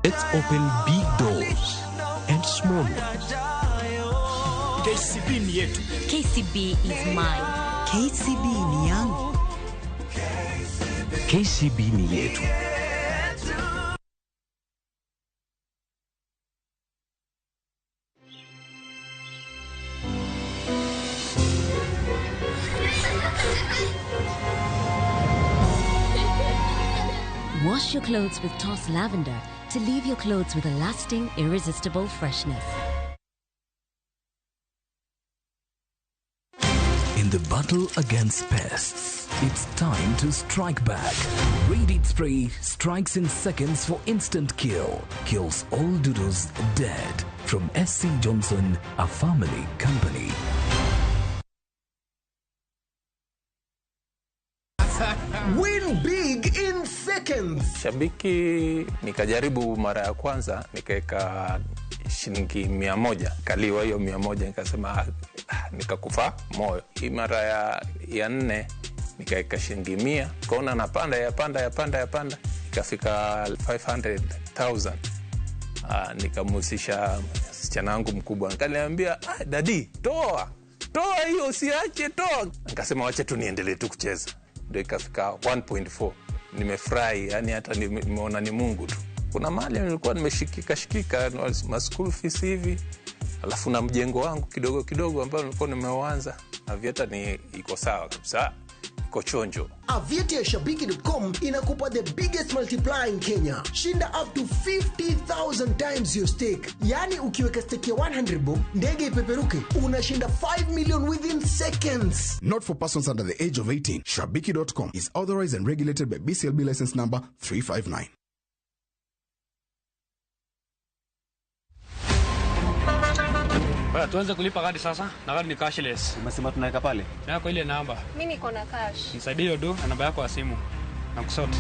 Let's open big doors and small ones. KCB ni yetu. KCB is mine. KCB ni yangu. KCB ni yetu. Wash your clothes with Toss Lavender to leave your clothes with a lasting, irresistible freshness. In the battle against pests, it's time to strike back. Raid Spray strikes in seconds for instant kill. Kills all doodles dead. From SC Johnson, a family company. Win big in seconds. Shabiki nikajaribu mara ya kwanza nikaweka shilingi 100, kaliwa hiyo 100, nikasema ah, nikakufa moyo. Hii mara ya nne nikaweka shilingi 100, kaona napanda yapanda yapanda yapanda, ikafika 500,000. Nikamhusisha msichana wangu mkubwa, nikaniambia, ah, daddy, toa toa hiyo, usiache, toa. Nikasema wacha tu niendelee tu kucheza, ndio ikafika 1.4. Nimefurahi, yani hata nimeona ni Mungu tu. Kuna mahali nilikuwa nimeshikika shikika ma school fees hivi, alafu na mjengo wangu kidogo kidogo ambao nilikuwa nimeuanza. Aviator ni iko sawa kabisa, iko chonjo. Aviator ya Shabiki.com inakupa the biggest multiplier in Kenya. Shinda up to 50,000 times your stake. Yani ukiweka stake ya 100 bob, ndege ipeperuke, unashinda 5 million within seconds. Not for persons under the age of 18. Shabiki.com is authorized and regulated by BCLB license number 359. Bwana, tuanze kulipa kadi sasa, na kadi ni cashless. Umesema tunaweka pale? Yako ile namba. Mimi niko na cash. Nisaidie hiyo do na namba yako ya simu. Na kusort.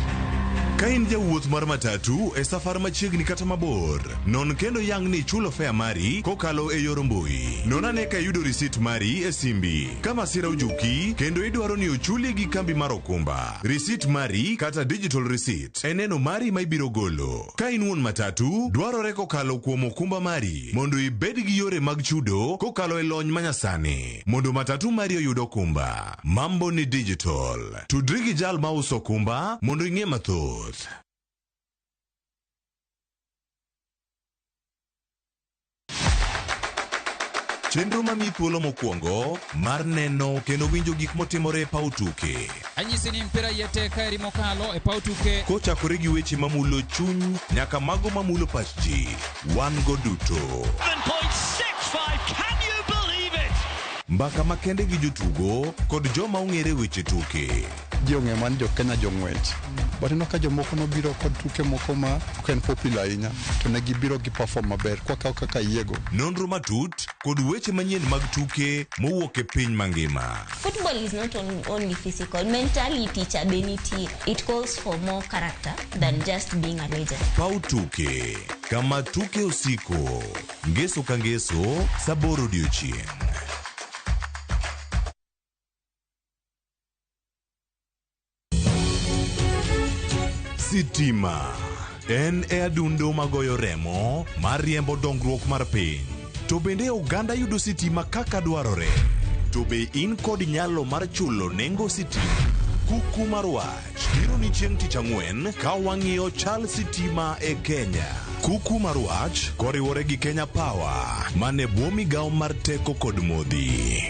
Ka in jawuoth mar matatu e safar machiegni kata mabor, non kendo yang ni ichulo fare mari kokalo e yor mbui. Non ane ka iyudo risit mari e simbi. Ka masira ojuki kendo idwaro ni ochuli gi kambi mar okumba, risit mari kata digital receipt e neno mari ma ibiro golo. Ka in wuon matatu, dwarore kokalo kuom okumba mari mondo ibed gi yore mag chudo kokalo e lony manyasani mondo matatu mari oyud okumba. Mambo ni digital. Tudri gi jal mauso okumba mondo ing'e mathoth. Chenro mamiyi thuolo mokwongo mar neno kendo winjo gik motimore e paw tuke. Anyisi ni mpira iye tek ka eri mokalo e paw tuke. Kochakore gi weche mamulo chuny nyaka mago mamulo pach ji, wan go duto. 7.65, can you believe it? Mbaka makende gi jotugo kod joma ong'ere weche tuke. Ji ong'eyo mana ni jo Kenya jong'wech. But ineno ka jomoko nobiro kod tuke moko ma ok en popular ahinya to ne gibiro gi perform maber kwakawo kaka yiego. Nonro matut kod weche manyien mag tuke mowuok e piny mangima. Football is not only physical, mentality cha be nitie. It calls for more character than just being a legend. Paw tuke kama tuke osiko ngeso ka ngeso sa aboro odiochieng'. Sitima en e adundo magoyo remo mar riembo dongruok mar piny. To bende oganda yudo sitima kaka dwarore. To be in kod nyalo mar chulo nengo sitima? Kuku mar wach biro ni chieng' tich ang'wen ka wang'iyo chal sitima e Kenya. Kuku mar wach koriwore gi Kenya Power mane bwo migawo mar teko kod modhi.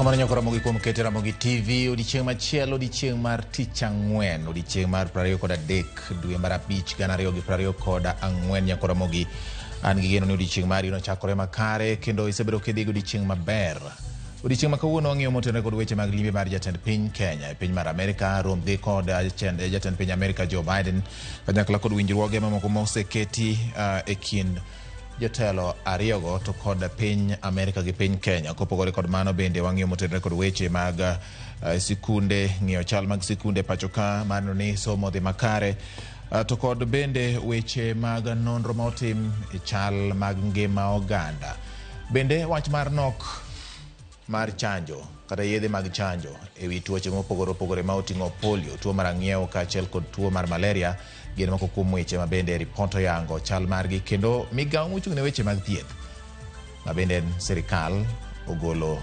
Kamano nyaka Ramogi kuom keto Ramogi TV odiechieng' machielo, odiechieng' mar tich ang'wen, odiechieng' mar 23 dwe mar 5 2024. Nyaka Ramogi, an gi geno ni odiechieng' mari nochakore makare kendo isebedo kidhi gi odiechieng' maber. Odiechieng' ma kawuono wang'iyo motenore kod weche mag limbe mar jatend piny Kenya e piny mar Amerika, rom gi kod jatend piny Amerika Joe Biden, kanyakla kod winjruoge mamoko moseketi e kind jotelo ariyogo to kod piny Amerika gi piny Kenya. Kopogore kod mano bende wang'iyo motenore kod weche mag sikunde, ng'iyo chal mag sikunde pacho ka, mano ni somo dhi makare, to kod bende weche mag nonro ma otim e chal mag ngima oganda. Bende wach mar nok mar chanjo kata yedhe mag chanjo ewi tuoche mopogore opogore ma oting'o polio, tuo mar ang'iew kaachiel kod tuo mar malaria gin moko kuom weche ma bende ripot oyango chal margi, kendo migawo mochung' ne weche mag thieth ma bende en sirikal ogolo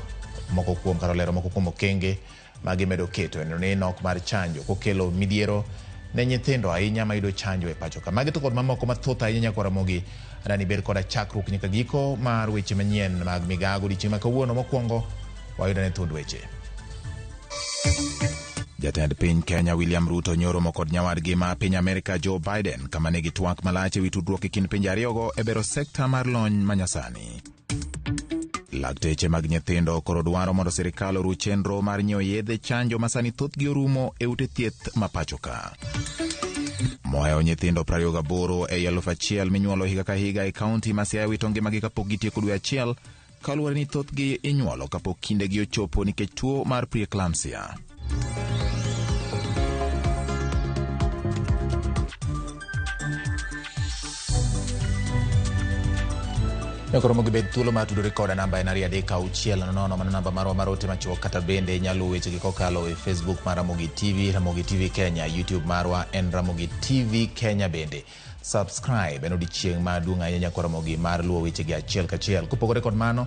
moko kuom kata olero moko kuom okenge ma gimedo keto neno ni nok mar chanjo kokelo midhiero ne nyithindo ahinya mayudo chanjo e pacho ka. Magi to kod mamoko mathoth ahinya nyaka Ramogi adani ber koda chakruok nyaka giko mar weche manyien mag migago odiechieng' ma kawuono. Mokwongo wayudo ne thund weche. Jatend piny Kenya William Ruto nyoromo kod nyawadgi ma piny Amerika Joe Biden kama ne gitwak malach ewi tudruok e kind pinje ariyogo e bero sekta mar lony manyasani. Lakteche mag nyithindo koro dwaro mondo sirikal oru chenro mar nyiewo yedhe chanjo ma sani thothgi orumo e ute thieth ma pacho ka. Mohewo nyithindo 28 ei 1000 minyuolo higa ka higa e kaunti ma Siaya wito ngimagi kapok gitieko dwe achiel, kaluwore ni thothgi inyuolo kapok kindegi ochopo nikech tuo mar preeclampsia. Nyakoro mogi bed thuolo mar tudore koda, namba en 23600, mano namba marwa mar ote machuok, kata bende inyalo wechegi kokalo e Facebook mar Ramogi TV, Ramogi TV Kenya, YouTube marwa en Ramogi TV Kenya bende. Subscribe en odiechieng' maduong' ahinya nyaka Ramogi mar luwo wechegi achiel kachiel. Kopogore kod mano,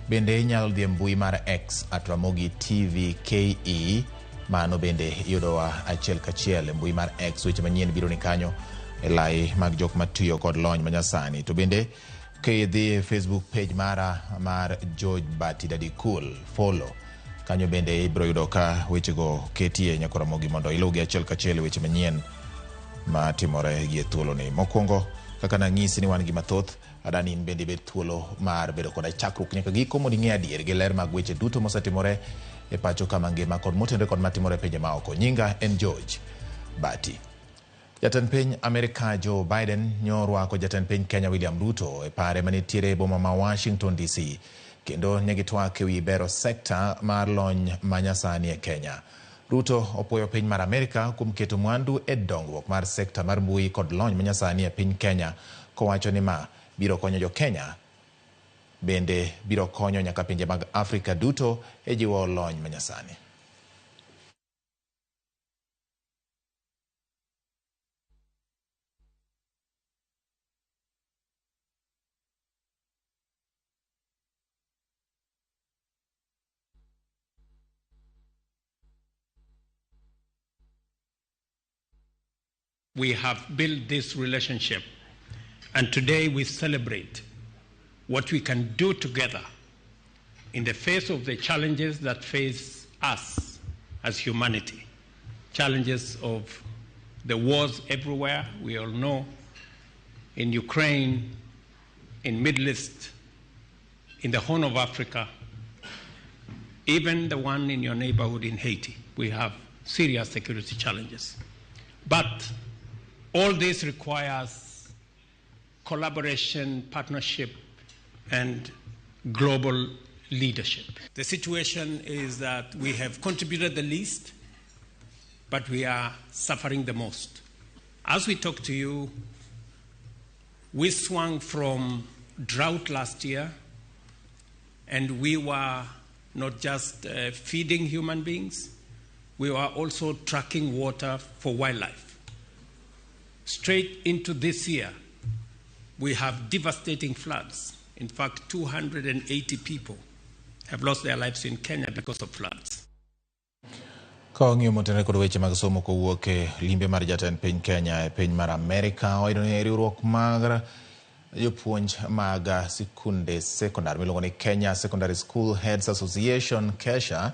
bende inyalo dhi e mbui mar X at Ramogi TV KE, mano bende iyudowa achiel kachiel e mbui mar X. Weche manyien biro ni kanyo e lai mag jok matiyo kod lony manyasani. To bende kidhi e Facebook page mara mar George Bati Daddy Cool, follow kanyo bende ibiro yudo ka wechego ketie nyaka Ramogi mondo iluwgi achiel kachiel weche manyien matimore gi e thuoloni. Mokwongo kaka nang'isi ni wan gi mathoth, adani in bende ibed thuolo mar bedo koda chakruok nyaka giko mondo ing'e adier gi ler mag weche duto mosetimore e pacho kama ngima kod motenore kod matimore e pinje maoko. Nyinga en George Bati. Jatend piny Amerika Joe Biden nyorwako jatend piny Kenya William Ruto e pare manitiere e boma ma Washington DC, kendo ne gitwak ewi bero sekta mar lony manyasani e Kenya. Ruto opuoyo piny mar Amerika kuom keto mwandu e dongruok mar sekta mar mbui kod lony manyasani e piny Kenya, kowacho ni ma biro konyo jo Kenya bende biro konyo nyaka pinje mag Afrika duto e jiwo lony manyasani. We have built this relationship, and today we celebrate what we can do together in the face of the challenges that face us as humanity. Challenges of the wars everywhere, we all know, in Ukraine, in Middle East, in the Horn of Africa, even the one in your neighborhood in Haiti. We have serious security challenges. But all this requires collaboration, partnership, and global leadership. The situation is that we have contributed the least, but we are suffering the most. As we talk to you, we swung from drought last year, and we were not just feeding human beings, we were also tracking water for wildlife. Straight into this year, we have devastating floods. In fact, 280 people have lost their lives in Kenya because of floods. Ka wang'iyo motenore kod weche mag somo kowuok e limbe mar jatend piny Kenya e piny mar Amerika, wayudo ni riwruok mar Jopuonj mag sikunde sekondar miluongo ni Kenya Secondary School Heads Association KESHA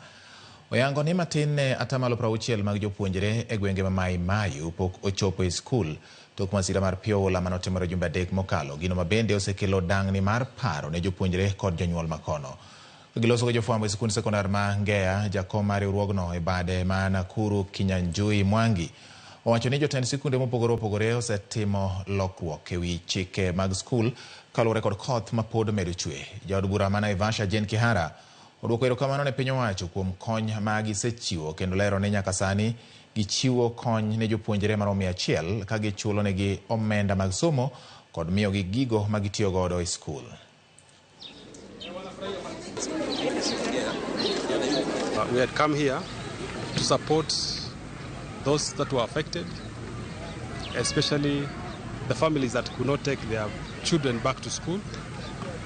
oyango ni matin ne 60% mag jopuonjre e gwenge ma Mai Mahiu pok ochopo e skul tok masira mar pi oula manotimore jumbe 3 mokalo. Gino ma bende osekelo dang'ni mar paro ne jopuonjre kod jonyuol makono. Giloso gi jofwambo e sikund sekondar ma Ngea, jakom mar riwruogno e bade ma Nakuru Kinyanjui Mwangi owacho ni jotend sikunde mopogore opogore osetimo lokruok ewi chike mag skul kaluwore kod koth ma pod medo chwe. Jaod bura ma Naivasha Jane Kihara oduoko erokamano ne piny owacho kuom kony ma gisechiwo kendo lero ni nyaka sani gichiwo kony ne jopuonjre maromo 100 ka gichulo negi omenda mag somo kod miyogi gigo ma gitiyo godo e skul. We had come here to support those that were affected, especially the families that could not take their children back to school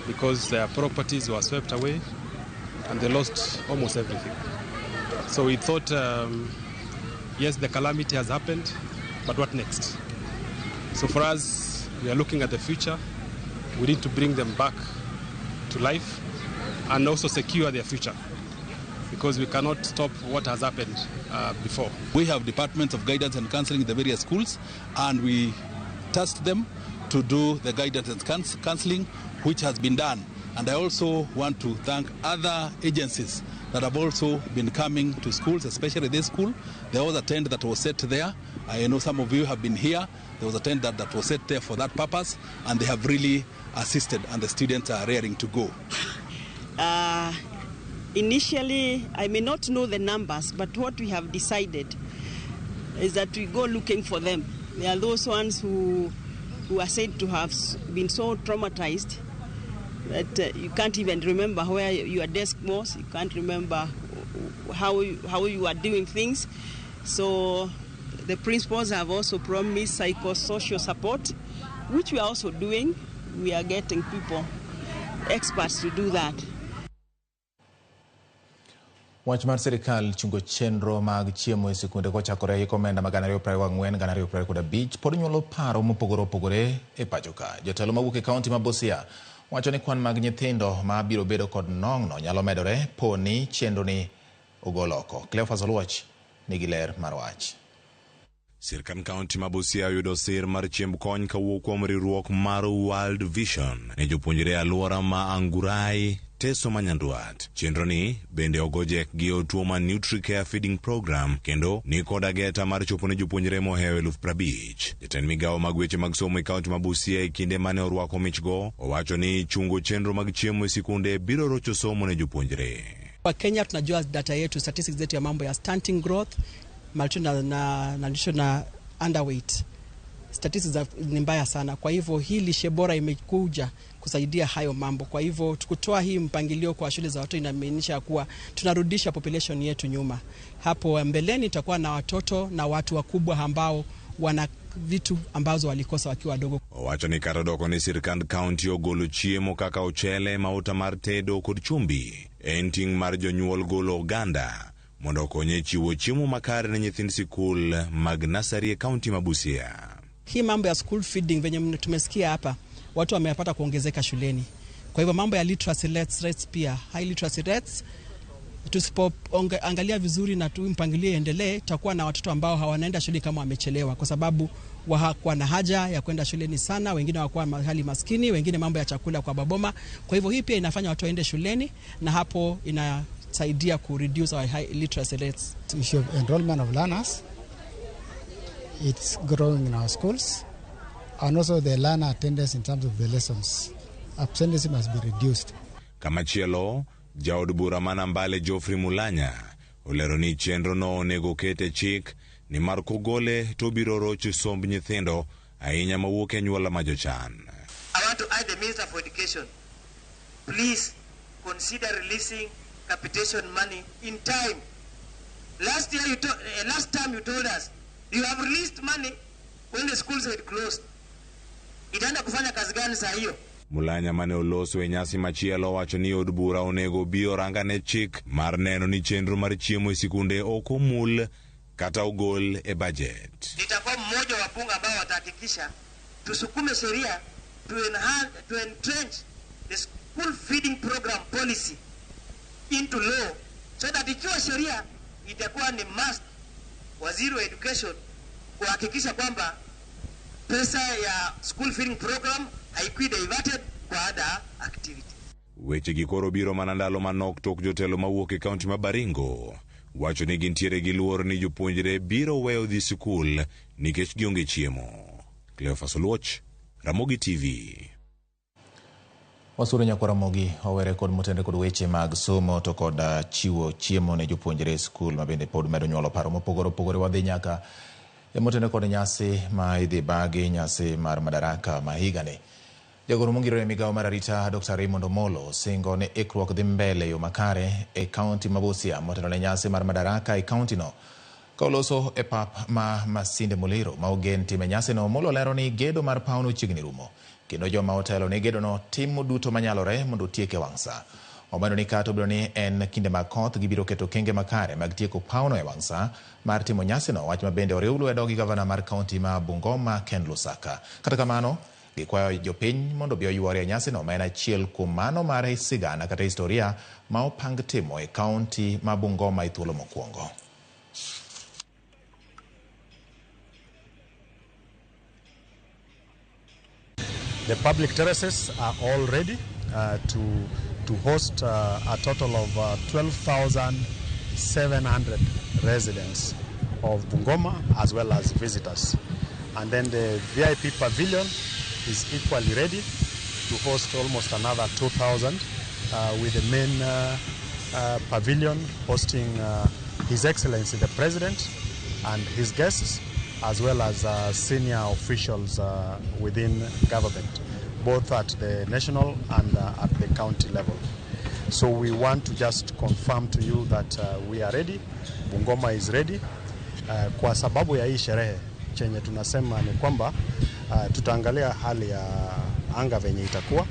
because their properties were swept away and they lost almost everything. So we thought, yes, the calamity has happened, but what next? So for us, we are looking at the future. We need to bring them back to life and also secure their future, because we cannot stop what has happened before. We have departments of guidance and counseling in the various schools, and we tasked them to do the guidance and counseling, which has been done. And I also want to thank other agencies that have also been coming to schools, especially this school. There was a tent that was set there. I know some of you have been here. There was a tent that was set there for that purpose, and they have really assisted, and the students are raring to go. Initially, I may not know the numbers, but what we have decided is that we go looking for them. They are those ones who are said to have been so traumatized that you can't even remember where your desk was, you can't remember how you are doing things. So the principals have also promised psychosocial support, which we are also doing. We are getting people, experts to do that. Wach mar sirikal chungo chenro mag chiemo e sikunde kochakore hik omenda mag 2024-2025 pod nyuolo paro mopogore opogore e pacho ka. Jotelo mawuok e kaunti ma Busia wacho ni kwan mag nyithindo ma biro bedo kod nong'no nyalo medore po ni chenro ni ogol oko. Cleophas Oluoch nigi ler mar wach. Sirkand kaunti ma Busia oyudo sir mar chiemb kony kawuok kuom riwruok mar World Vision ne jopuonjre e alwora ma Angurai, Teso ma Nyandwat. Chenro ni bende ogo jek gi Otuoma Nutricare Feeding Program kendo ni kod ageta mar chopo ne jopuonjre mohewo 50,000. Jatend migawo mag weche mag somo e kaunti ma Busia e kinde mane orwako michgo owacho ni chungo chenro mag chiemo e sikunde biro rocho somo ne jopuonjre. Kwa Kenya tunajua data yetu, statistics zetu ya mambo ya stunting growth, malnutrition na underweight. Statistics ni mbaya sana. Kwa hivyo hii lishe bora imekuja kusaidia hayo mambo. Kwa hivyo tukutoa hii mpangilio kwa shule za watoto inamaanisha kuwa tunarudisha population yetu nyuma. Hapo mbeleni tutakuwa na watoto na watu wakubwa ambao wana vitu ambazo walikosa wakiwa wadogo. Owacho ni kata doko ni sirkand kaunti ogolo chiemo kaka ochele, mauta mar tedo kod chumbi. En ting' mar jonyuol golo oganda mondo okonye chiwo chiemo makare ne nyithind sikul mag nasari e kaunti ma Busia. Hii mambo ya school feeding venye tumesikia hapa, watu wamepata kuongezeka shuleni. Kwa hivyo mambo ya literacy rates pia, high literacy rates, tusipoangalia vizuri na tumpangilie endelee, tutakuwa na watoto ambao hawanaenda shule kama wamechelewa, kwa sababu hawakuwa na haja ya kwenda shuleni sana, wengine hawakuwa mahali maskini, wengine mambo ya chakula kwa baboma. Kwa hivyo hii pia inafanya watu waende shuleni, na hapo inasaidia ku reduce our high literacy rates. Issue of enrollment of learners, it's growing in our schools, and also the learner attendance in terms of the lessons. Absenteeism must be reduced. Kamachielo, jaod bura ma Nambale Geoffrey Mulanya olero ni chenro no onego ket e chik ni mar kogole to biro rocho somb nyithindo ahinya mawuok e anyuola ma jochan. I want to ask the Minister for Education, please consider releasing capitation money in time. Last year, last time you told us you have released money when the schools had closed. Itaenda kufanya kazi gani saa hiyo? Mulanya mane oloso e nyasi machielo wacho ni od bura onego bi orangane chik mar neno ni chenro mar chiemo e sikunde ok omul kata ogol e budget. Nitakuwa mmoja wa bunge ambao watahakikisha tusukume sheria to enhance, to entrench the school feeding program policy into law so that ikiwa sheria itakuwa ni must waziri wa education kuhakikisha kwamba pesa ya school feeding program haikui diverted kwa other activity. Weche gi koro biro mana ndalo manok tok jotelo mawuok e kaunti ma Baringo wacho ni gintiere gi luor ni jopuonjre biro weyo dhi sikul nikech gionge chiemo. Cleophas Oluoch, Ramogi TV. Wasuro nyakwar Ramogi owere kod motenre kod weche mag somo to kod chiwo chiemo ne jopuonjre e skul ma bende pod medo nyuolo paro mopogore opogore. Wadhi nyaka e motenre kod nyasi ma idhi bagi, nyasi mar Madaraka ma higani. Jagoro mongirore e migawo mar arita Dr. Raymond Omolo singo ni ikruok dhi mbele e yo makare e kaunti ma Busia motelo ne nyasi mar Madaraka e kaunti no. Ka oloso e pap ma Masinde Muliro ma ogen time nyasino, Omolo lero ni gedo mar pawno chiegni rumo kendo joma otelo ne gedono timo duto manyalore mondo otieke wang' sa. Omedo ni kata obedo ni en kinde mag koth, gibiro keto okenge makare mag tieko pawno e wang' sa mar timo nyasino, wach ma bende oriw lwedo gi gavana mar kaunti ma Bungoma Ken Lusaka. Kata kamano, gikwayo jopiny mondo obi oyuore e nyasino ma en achiel kuom mano mar sigana kata historia ma opang timo e kaunti ma Bungoma e thuolo mokwongo. The public terraces are all ready to host a total of 12,700 residents of Bungoma as well as visitors. And then the VIP pavilion is equally ready to host almost another 2,000 with the main pavilion hosting His Excellency the President and his guests, as well as senior officials within government, both at the national and at the county level. So we want to just confirm to you that we are ready, Bungoma is ready. Kwa sababu ya hii sherehe, chenye tunasema ni kwamba tutaangalia hali ya anga venye itakuwa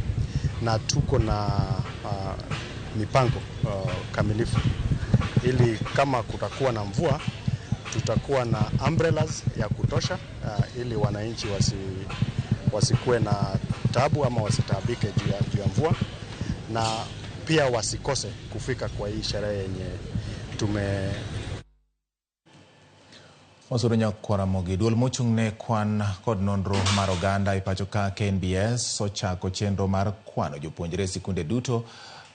na tuko na mipango kamilifu ili kama kutakuwa na mvua tutakuwa na umbrellas ya kutosha ili wananchi wasikuwe na tabu ama wasitaabike juu ya mvua, na pia wasikose kufika kwa hii sherehe yenye tume. Wasuro nyakwar Ramogi, duol mochung' ne kwan kod nonro mar oganda e pacho ka KNBS ochako chenro mar kwano jopuonjre e sikunde duto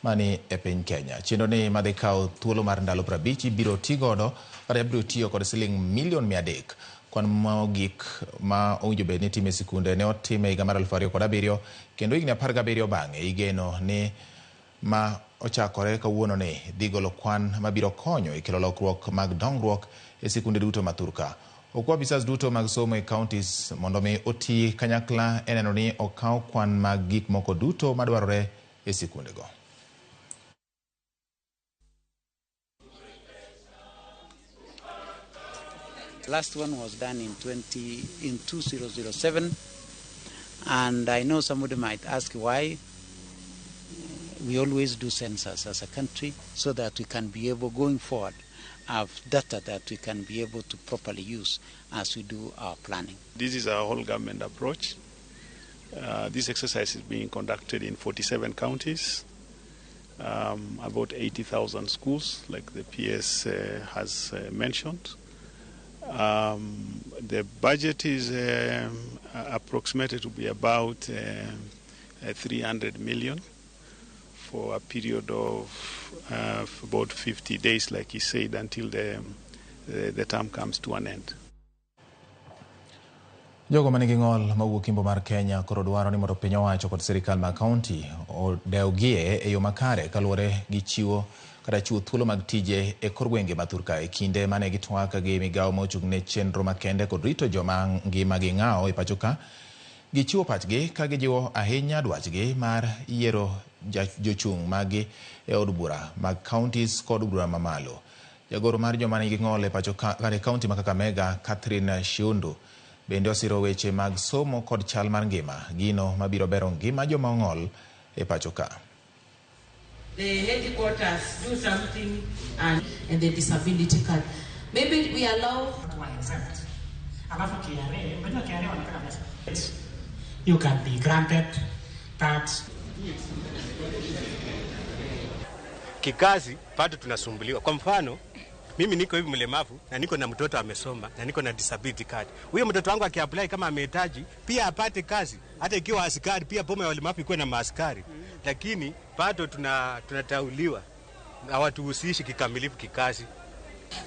mani e piny Kenya. Chenro ni madhi kawo thuolo mar ndalo 50 ibiro ti godo kata ibiro tiyo kod siling milion 300. Kwan mogik ma owinjo bed ni itime e sikunde ne otim e higa mar 2007 kendo higni 17 bang'e igeno ni ma ochakore kawuono ni dhi golo kwan mabiro konyo e kelo lokruok mag dongruok e sikunde duto ma thurka. Okwa apisas duto mag somo e counties mondo mi oti kanyakla e neno ni okaw kwan mag gik moko duto madwarore e sikundego. Last one was done in 2007, and I know somebody might ask why. We always do census as a country so that we can be able, going forward, have data that we can be able to properly use as we do our planning. This is a whole government approach. This exercise is being conducted in 47 counties, about 80,000 schools, like the PS has mentioned. The budget is approximated to be about 300 million for a period of about 50 days, like he said, until the term comes to an end. Jogo manigi ng'ol mawuok Imbo mar Kenya koro dwaro ni mondo piny owacho kod sirikal mag kaunti odewgie e yo makare kaluwore gi chiwo kata chiwo thuolo mag tije e kor gwenge ma thurka e kinde mane gitwak gi migawo mochung' ne chenro makende kod rito joma ngimagi ng'awo e pacho ka. Gichiwo pachgi ka gijiwo ahinya dwachgi mar yiero jochung' maggi e od bura mag counties kod bura mamalo. Jagoro mar joma nigi ng'ol e pacho ka kata e kaunti ma Kakamega, Catherine Shiundu, bende osiro weche mag somo kod chal mar ngima, gino mabiro bero ngima joma ong'ol e pacho ka. The headquarters do something and the disability card. Maybe we allow. You can be granted that. Kikazi bado tunasumbuliwa. Kwa mfano, mimi niko hivi mlemavu na niko na mtoto amesoma na niko na disability card. Huyo mtoto wangu akiapply kama amehitaji pia apate kazi, hata ikiwa askari, pia boma ya walemavu ikuwe na maaskari. Lakini bado tunatauliwa, hawatuhusishi kikamilifu kikazi.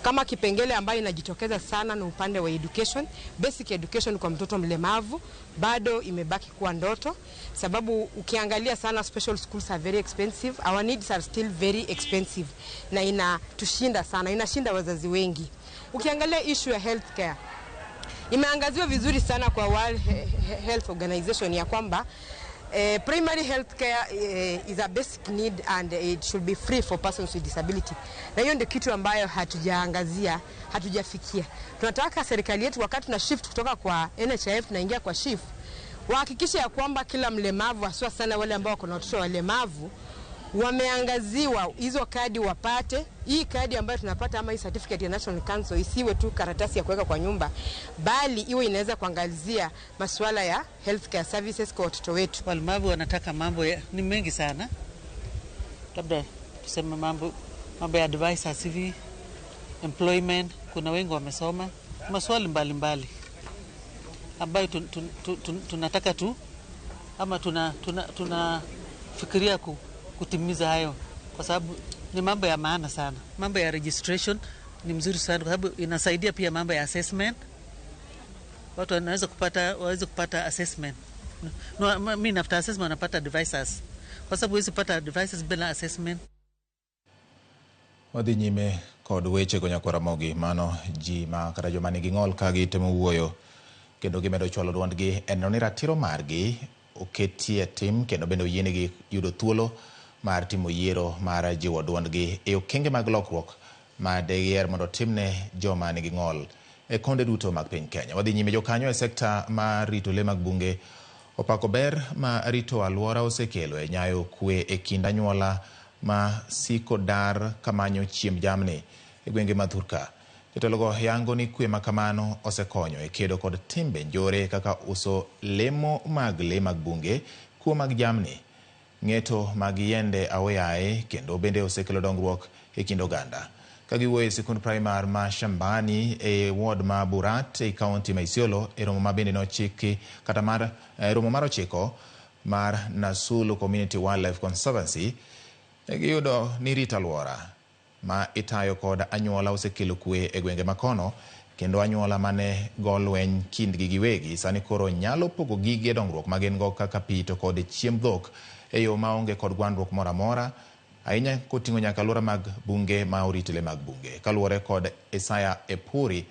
Kama kipengele ambayo inajitokeza sana ni upande wa education, basic education kwa mtoto mlemavu bado imebaki kuwa ndoto, sababu ukiangalia sana special schools are very expensive, our needs are still very expensive, na inatushinda sana, inashinda wazazi wengi. Ukiangalia issue ya healthcare imeangaziwa vizuri sana kwa World Health Organization ya kwamba primary health care is a basic need and it should be free for persons with disability. Na hiyo ndio kitu ambayo hatujaangazia, hatujafikia. Tunataka serikali yetu wakati tuna shift kutoka kwa NHIF tunaingia kwa SHIF, wahakikishe ya kwamba kila mlemavu, haswa sana wale ambao wako na watoto walemavu, wameangaziwa hizo kadi wapate. Hii kadi ambayo tunapata ama hii certificate ya National Council isiwe tu karatasi ya kuweka kwa nyumba, bali iwe inaweza kuangazia masuala ya healthcare services kwa watoto wetu. Walemavu wanataka mambo ni mengi sana, labda tuseme mambo ya advisors hivi, employment, kuna wengi wamesoma, maswali mbalimbali ambayo tunataka tu ama tunafikiria kutimiza hayo, kwa sababu ni mambo ya maana sana. Mambo ya registration ni mzuri sana kwa sababu inasaidia pia mambo ya assessment. Watu wanaweza kupata assessment. No, mimi after assessment wanapata devices. Kwa sababu huwezi kupata devices bila assessment. Wadhi nyime kod weche go nyakwa Ramogi, mano ji ma kata joma nigi ng'ol ka gitemo wuoyo kendo gimedo chwalo duondgi e neno ni ratiro margi oketie tim kendo bende oyienegi yudo thuolo mar timo yiero mar jiwo duondgi e okenge mag lokruok ma degiher mondo otimne joma nigi ng'ol e konde duto mag piny Kenya. Wadhi nyime, jokanyo e sekta mar rito le mag bunge opako ber ma rito alwora osekelo e nyayo kwe e kind anyuola ma siko dar kamanyo chiemb jamni e gwenge ma Thurka. Jotelogo yango ni kwe makamano osekonyo e kedo kod timbe njore kaka uso lemo mag le mag bunge, kuo mag jamni, ng'eto mag yiende aoyaye, kendo bende osekelo dongruok e kind oganda. Ka giwuoyo e sikund primar ma Shambani e ward ma Burat e kaunti ma Isiolo e romo ma bende nochiki kata mar romo mar 9 mar Nasulu Community Wildlife Conservancy, giyudo ni rito alwora ma itayo kod anyuola osekelo kwe e gwenge makono, kendo anyuola mane go lweny kindgi giwegi sani koro nyalo pogo gige dongruok ma gin go kaka pi to kod chiemb dhok e yo maonge kod gwandruok moro amora, ahinya koting'o nyaka alwora mag bunge ma orit le mag bunge. Kaluwore kod Isaya Epuri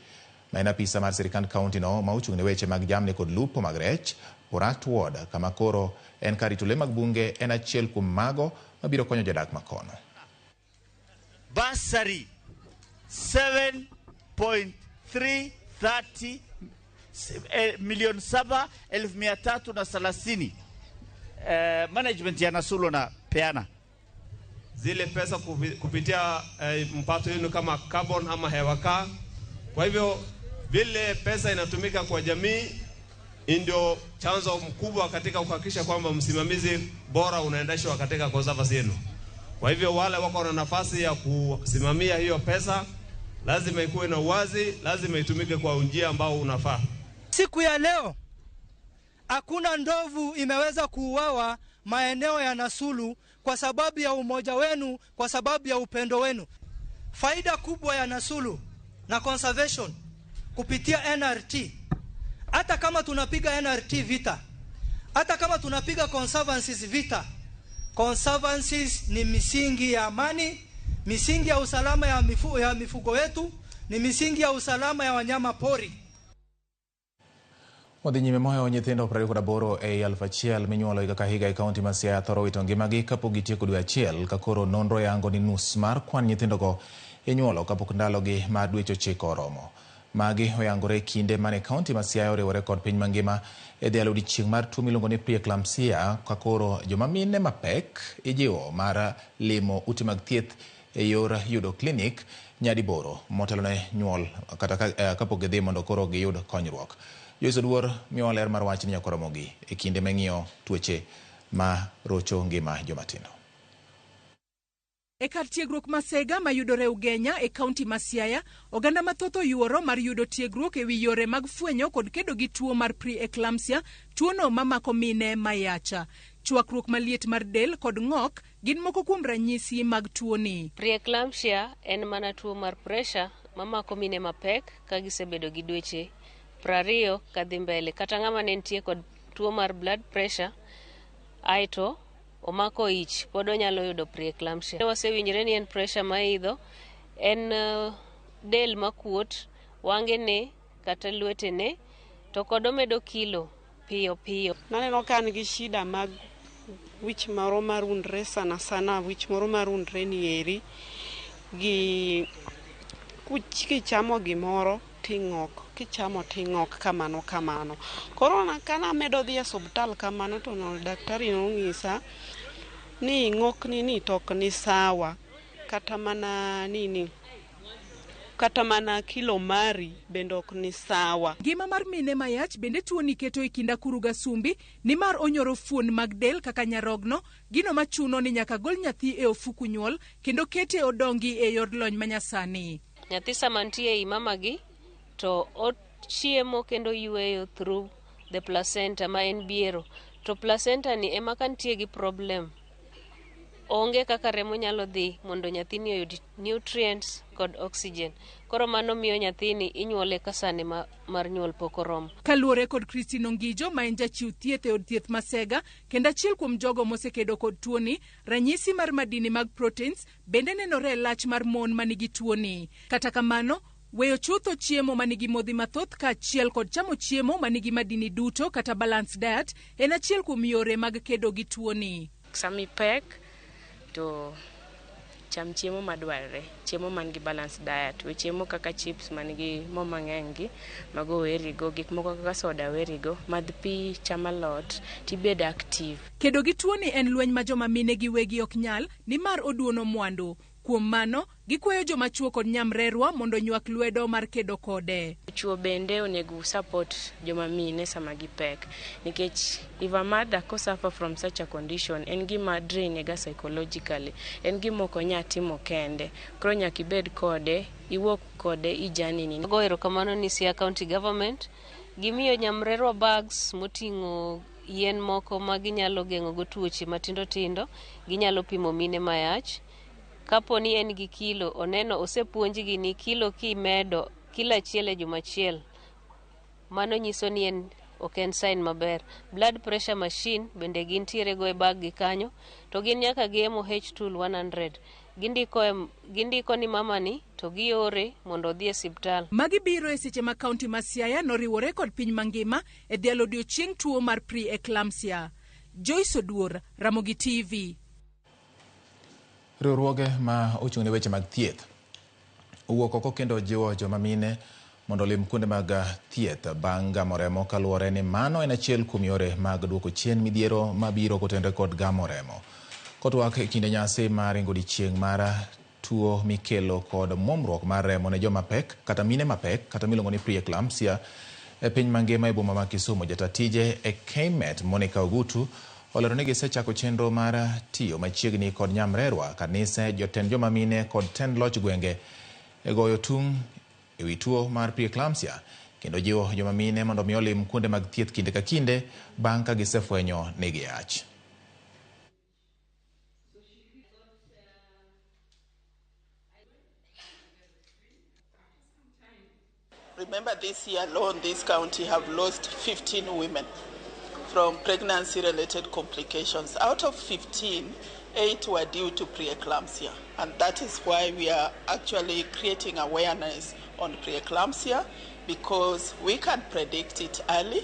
ma en apisa mar sirikand kaunti no ma ochung' ne weche mag jamni kod lupo mag rech, Borat Ward kama koro en kar rito le mag bunge en achiel kuom mago mabiro konyo jodak makono. Bursary 7.330 7,330,000 management ya Nasulu na peana zile pesa kupitia mpato yenu kama carbon ama hewa kaa. Kwa hivyo vile pesa inatumika kwa jamii ndio chanzo mkubwa katika kuhakikisha kwamba msimamizi bora unaendeshwa katika conservancy yenu. Kwa hivyo wale wako na nafasi ya kusimamia hiyo pesa lazima ikuwe na uwazi, lazima itumike kwa njia ambao unafaa. Siku ya leo hakuna ndovu imeweza kuuawa maeneo ya Nasulu kwa sababu ya umoja wenu, kwa sababu ya upendo wenu. Faida kubwa ya Nasulu na conservation kupitia NRT, hata kama tunapiga NRT vita, hata kama tunapiga conservancies vita, conservancies ni misingi ya amani, misingi ya usalama ya mifugo yetu, ni misingi ya usalama ya wanyama pori. Wadhi nyime moyo nyithindo 28 e 1000 minyuolo higa ka higa e kaunti ma Siaya thoro wito ngimagi kapok gitieko dwe achiel, ka koro nonro yango ni nus mar kwan nyithindogo inyuolo kapok ndalogi mar dweche 9 oromo. Magi oyangore kinde mane kaunti ma Siaya oriwore kod piny mangima e dhialo odiechieng' mar tuo miluongo ni preeclampsia, ka koro joma mine mapek ijiwo mar limo ute mag thieth e yor yudo klinik nyadiboro motelo ne nyuol kata kapok gidhi mondo koro giyud konyruok. Joyce Oduor miyowa ler mar wachni nyakoromogi e kinde mang'iyo tuoche ma rocho ngima jomatindo. E kar tiegruok ma Sega mayudore Ugenya e kaunti ma Siaya, oganda mathoth oyuoro mar yudo tiegruok ewi yore mag fwenyo kod kedo gi tuo mar pre-eclampsia, tuono mamako mine mayacha. Chwakruok maliet mar del kod ng'ok gin moko kuom ranyisi mag tuoni. Pre-eclampsia en mana tuo mar pressure mamako mine mapek ka gisebedo gi dweche 20 kadhi mbele, kata ng'ama ne nitie kod tuo mar blood pressure aeto omako ich pod onyalo yudo pre-eclampsia. Wasewinjore ni en pressure maidho, en del makuot, wangene kata lwetene, to kod omedo kilo piyo piyo. Naneno ka an gi shida mag wich moro marundre sana sana, wich moro marundre ni eri gi kichamo gimoro ting'ok, kichamo ting'ok kamano kamano. Koro kana medo dhi e osiptal kamano to daktari nonyisa ni ng'okni ni to ok ni sawa, kata mana nini, kata mana kilo mari bende ok ni sawa. Ngima mar mine mayach bende tuoni keto e kind akuru gasumbi nimar onyoro fuon mag del kaka nyarogno, gino machuno ni nyaka gol nyathi e ofuku nyuol kendo kete odongi e yor lony manyasani. Nyathi sama nitie ei mamagi to ochiemo kendo yweyo through the placenta ma en biero, to placenta ni ema ka nitie gi problem, onge kaka remo nyalo dhi mondo nyathini oyud nutrients kod oxygen. Koro mano miyo nyathini inyuole ka sane mar nyuol pok oromo. Kaluwore kod Christine Ongijo ma en jachiw thieth e od thieth ma Sega kendo achiel kuom jogo mosekedo kod tuoni, ranyisi mar madini mag proteins bende nenore e lach mar mon manigi tuoni. Kata kamano, weyo chutho chiemo manigi modhi mathoth kaachiel kod chamo chiemo manigi madini duto kata balanced diet en achiel kuom yore mag kedo gi tuoni. Sama ipek to cham chiemo madwarore, chiemo man gi balanced diet, we chiemo kaka chips man gi mo mang'eny gi, mago werigo, gik moko kaka soda werigo, madh pi, cham alot, tibed active. Kedo gi tuoni en lweny ma joma mine giwegi ok nyal nimar oduono mwandu. Kuom mano, gikwayo joma chuo kod nyamrerwa mondo nywak lwedo mar kedo kode. Chuo bende onego support joma mine sama gipek, nikech if a mother ko suffer from such a condition, en gima drain ga psychologically, en gima ok onya timo kende. Koro nyaka ibed kode, iwuok kode i journey ni. Ago erokamano ni Siaya County Government gimiyo nyamrerwa bags moting'o yien moko ma ginyalo geng'o go tuoche matindo tindo, ginyalo pimo mine mayach. Kapo ni en gi kilo, oneno osepuonjgi ni kilo kimedo kilo achiel e juma achiel, mano nyiso ni en ok en sign maber. Blood pressure machine bende gintiere go e bag gi kanyo, to gin nyaka gi MOH tool 100. Gindiko ni mama ni to giore mondo odhi e siptal. Magi biro e seche ma kaunti ma Siaya noriwore kod piny mangima e dhialo odiochieng' tuo mar pre-eclampsia. Joyce Oduor, Ramogi TV. Riwruoge ma ochung' ne weche mag thieth owuok oko kendo jiwo joma mine mondo olim kuonde mag thieth bang' gamo remo kaluwore ni mano en achiel kuom yore mag duoko chien midhiero mabiro kotenore kod gamo remo. Kotwak e kinde nyasi mar ringo odiechieng' mar tuo mikelo kod muomruok mar remo ne joma pek kata mine mapek kata miluongo ni pre-eclampsia e piny mangima e boma ma Kisumu, jata tije e KMET Monica Ogutu olero ni gisechako chenro mar tiyo machiegni kod nyamrerwa, kanise, jotend joma mine kod tend loch gwenge e goyo tung' ewi tuo mar pre-eclampsia kendo jiwo joma mine mondo mi olim kuonde mag thieth kinde ka kinde bang' ka gisefwenyo ni giyach. Remember, this year alone, this county have lost 15 women from pregnancy-related complications. Out of 15, 8 were due to preeclampsia. And that is why we are actually creating awareness on preeclampsia, because we can predict it early,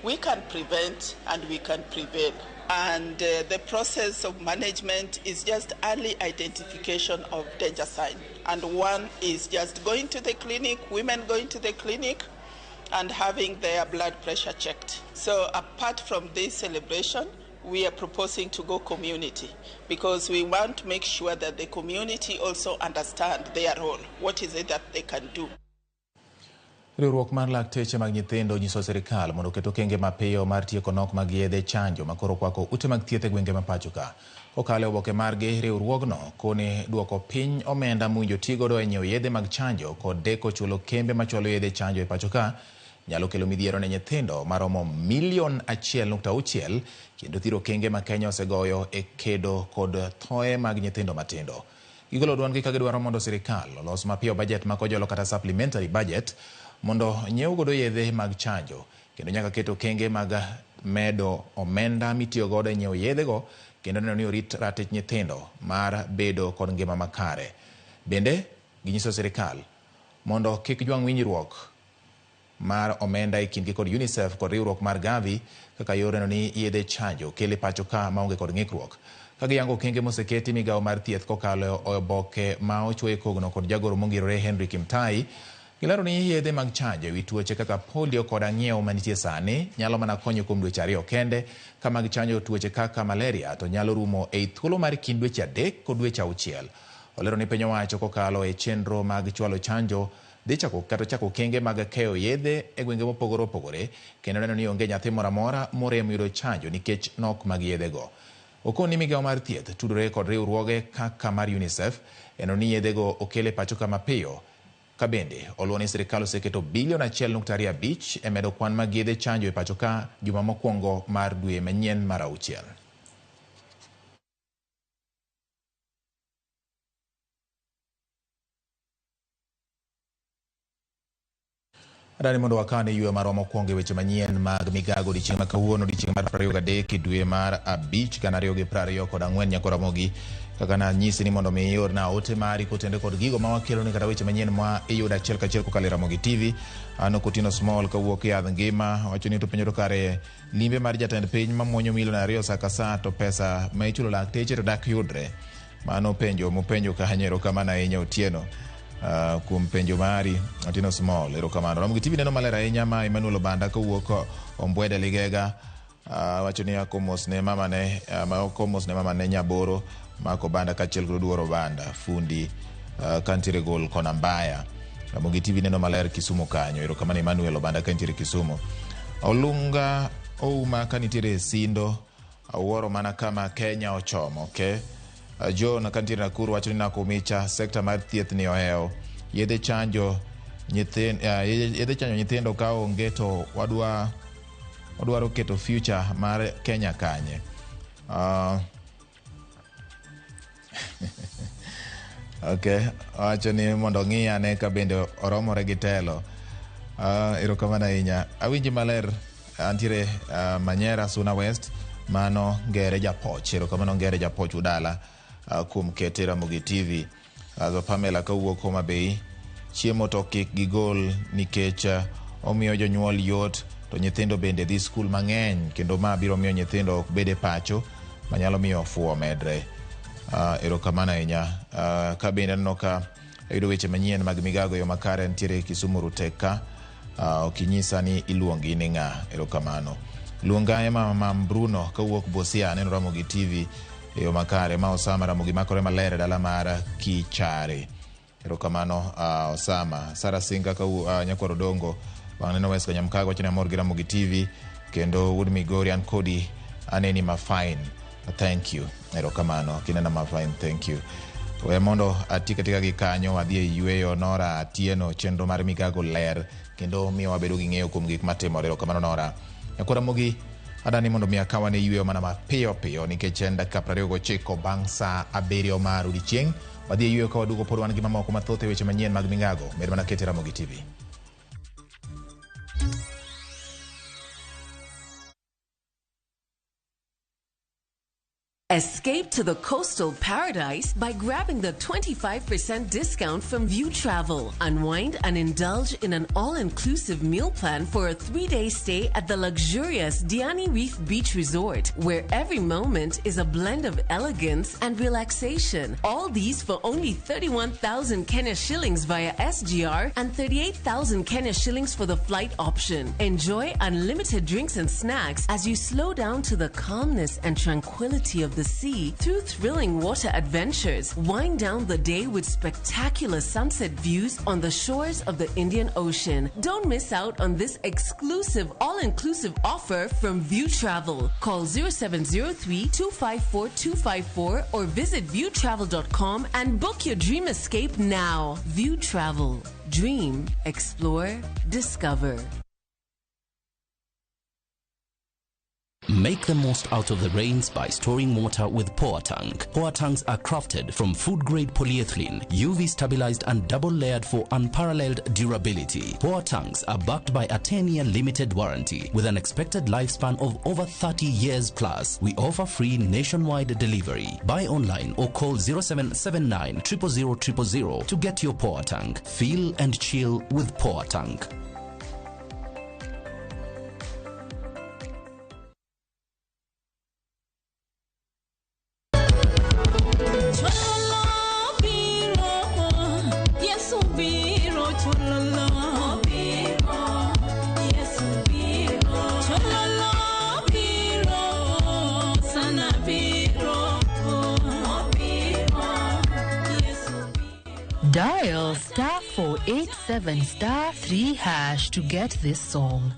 we can prevent, and we can prevail. And the process of management is just early identification of danger sign. And one is just going to the clinic, women going to the clinic and having their blood pressure checked. So apart from this celebration, we are proposing to go community because we want to make sure that the community also understand their role. What is it that they can do? Riwruok mar lakteche mag nyithindo nyiso sirikal mondo oket okenge mapiyo mar tieko nok mag yedhe chanjo makoro kwako ute mag thieth e gwenge ma pacho ka. Kokalo e oboke margi, riwruogno koni duoko piny omenda mowinjo tigodo e nyiewo yedhe mag chanjo kod deko chulo kembe machwalo yedhe chanjo e pacho ka nyalo kelo midhiero ne nyithindo maromo milion 1.6 kendo thiro okenge ma Kenya osegoyo e kedo kod thoe mag nyithindo matindo. Gigolo duondgi ka gidwaro mondo sirikal olos mapiyo bajet ma kojolo kata supplementary budget mondo nyiew godo yedhe mag chanjo kendo nyaka ket okenge mag medo omenda mitiyo godo e nyiewo yedhego kendo neno ni orit ratich nyithindo mar bedo kod ngima makare. Bende ginyiso sirikal mondo kik jwang' winjruok mar omenda e kindgi kod UNICEF kod riwruok mar Gavi kaka yor neno ni yedhe chanjo kele pacho ka maonge kod ng'ikruok. Ka giyango okenge moseketi migawo mar thieth kokalo e oboke ma ochwo e kogno kod jagoro mongirore Henry Kimtai, gilero ni yedhe mag chanjo ewi tuoche kaka polio kod ang'iew manitie sani nyalo mana konyo kuom dweche 2 kende, ka mag chanjo tuoche kaka malaria to nyalo rumo ei thuolo mar kind dweche 3 kod dweche 6. Olero ni piny owacho kokalo e chenro mag chwalo chanjo dhi chako kata chako okenge mag keyo yedhe e gwenge mopogore opogore kendo neno ni onge nyathi moro amora morem yudo chanjo nikech nok mag yedhego. Okoni migawo mar thieth tudore kod riwruoge kaka mar UNICEF eno ni yedhego okel e pacho ka mapiyo. Ka bende oluwo ni sirikal oseketo bilion 1.25 e medo kwan mag yedhe chanjo e pacho ka juma mokwongo mar dwe manyien mar 6. Adani mondo wakane yweyo marwa mokwongo e weche manyien mag migago odiechieng' ma kawuono, odiechieng' mar 23 dwe mar 5 2024. Nyako Ramogi, kaka nanyisi ni mondo mi iorna ote mari kotenore kod gigo ma wakelo ni kata weche manyien ma iyudo achiel kachiel kokalo e Ramogi TV. An Otieno Small kawuok e Yadh Ngima wacho ni to penjo to kare limbe mar jatend piny mamuonyo milion 2 sa ka sa to pesa ma ichulo lakteche to dak yudre. Mano penjo mopenjo kanyo. Erokamano ahinya Otieno kuom penjo mari Otieno Small, erokamano. Ramogi TV neno maler ahinya. Ma Emmanuel Obanda kowuok Ombwede Ligega wacho ni akomos ne mamane akomos ne mamane Nyaboro Mako Obanda kaachiel kod Oduor Obanda fundi kantiere gol kona Mbaya. Ramogi TV neno maler Kisumu kanyo. Erokamano Emmanuel Obanda kantiere Kisumu. Olunga Ouma kanitiere Sindo, awuoro mana kama Kenya ochomo. Okay. John kantiere Nakuru wacho ni Nakumicha sekta mar thieth ni ohewo yedhe chanjo nyithindo ka onge to wadwaro keto future mar Kenya kanye. Okay, wacho ni mondo ng'i ane ka bende oromore gi telo. Erokamano ahinya. Awinji maler antiere Manyera Suna West, mano Ngere Japoch. Erokamano Ngere Japoch udala kuom kete Ramogi TV. Pamela kawuok Homa Bay, chiemo to kik gigol nikech omiyo jonyuol yot to nyithindo bende dhi skul mang'eny kendo ma biro miyo nyithindo ok bed e pacho manyalo miyo fuwo medre. Erokamano ahinya. Ka bende aneno ka ayudo weche manyien mag migago yo makare nitiere Kisumu Ruteka. Ok inyisa ni iluongi ni ng'a. Erokamano. Luonga ema Mam Bruno kawuok Busia aneno Ramogi TV e yo makare. Ma Osama Ramogi makore maler e dala mar Kichare. Erokamano Osama. Sara Singa ka Nyakwar Odongo bang' neno West Kanyamkago wacho ni amor gi Ramogi TV kendo wuod Migori an kodi aneni ma fine. Thank you. Erokamano. Kinena ma fine, thank you. We mondo ati katika gi kanyo wadhi e yweyo. Nora Atieno chenro mar migago ler kendo miyo wabedo gi ng'eyo kuom gik matimore. Erokamano Nora. Nyakwar Ramogi adani mondo mi akawa ne yweyo mana mapiyo piyo nikech en dakika 29 bang' saa 7 mar odiechieng'. Wadhi e yweyo ka waduogo pod wan gi mamoko mathoth e weche manyien mag migago. Med mana kete Ramogi TV. Escape to the coastal paradise by grabbing the 25% discount from View Travel. Unwind and indulge in an all-inclusive meal plan for a 3-day stay at the luxurious Diani Reef Beach Resort, where every moment is a blend of elegance and relaxation. All these for only 31,000 Kenya shillings via SGR and 38,000 Kenya shillings for the flight option. Enjoy unlimited drinks and snacks as you slow down to the calmness and tranquility of the sea through thrilling water adventures. Wind down the day with spectacular sunset views on the shores of the Indian Ocean. Don't miss out on this exclusive all-inclusive offer from View Travel. Call 0703 254 254 or visit viewtravel.com and book your dream escape now. View Travel. Dream, explore, discover. Make the most out of the rains by storing water with Poa Tank. Poa Tanks are crafted from food-grade polyethylene, UV-stabilized and double-layered for unparalleled durability. Poa Tanks are backed by a 10-year limited warranty with an expected lifespan of over 30 years plus. We offer free nationwide delivery. Buy online or call 0779 000 000 to get your Poa Tank. Feel and chill with Poa Tank. Dial *487 *3# to get this song.